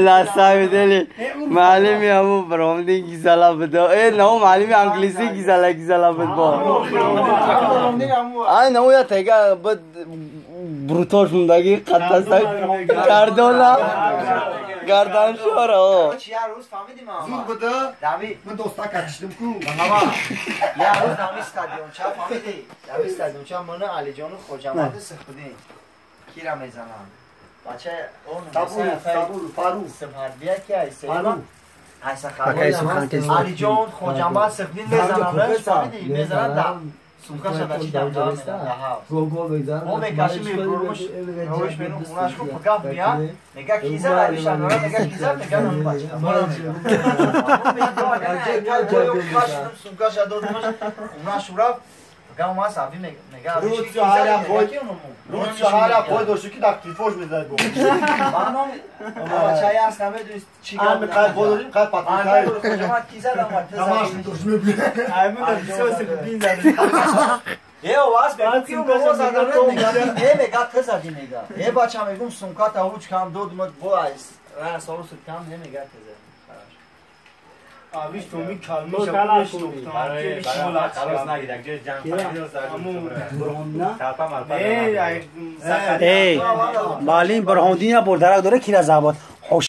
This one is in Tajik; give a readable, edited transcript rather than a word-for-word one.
На самом деле, маълими ҳамун баромадин гизала буд. Э, нао маълими англисӣ гизала гизала буд бо. Ай, нао я тега буд брутош мундаги қаттаса гардона. Гардан шора о. Я рӯз фаҳмидим. Зур буда. Ман доста качидим ку. Я рӯз дами стадионча фаҳмидӣ? Дами стадионча мана Алиҷону Хоҷамаду сихбудем. Кира мезананд. Бача он Сабур, Сабур, Фарух. Симҳарбия ки айсема. Айса Акай сухан кес. Алиҷон Хоҷамад сихбудин мезананд. Фаҳмидӣ? Мезананд да. Сумкаша да чи дам да. Гол мезанад. Мо мекашим мебурмуш. Ровиш мену хунаш ку пагав мия. Мега киза Алиша нора мега киза мега нон бача. Сумкаша додмаш. Хунаш урафт. Пагав мас ави мега. Рӯз ҳара бой. Рӯз ҳара бой дошт ки дар тифош мезад бо. Маном бачаи аст намедонист чӣ гап. Ами қай бой дорим, қай патрикай. Хоҷамад киза дамад. Намаш дошт мебинад. Е, оваз мегум ки бобо заданет мега. Е, мега ты зади мега. Е, бача мегум сумката уч кам додмад бо айс. Ра солу суд кам не мега ты зади. Авиш томи калмиша мешнохтам. خلاص نگید یک جای جمع Эй, маълим Бурҳондин я бордарак дора кира забот.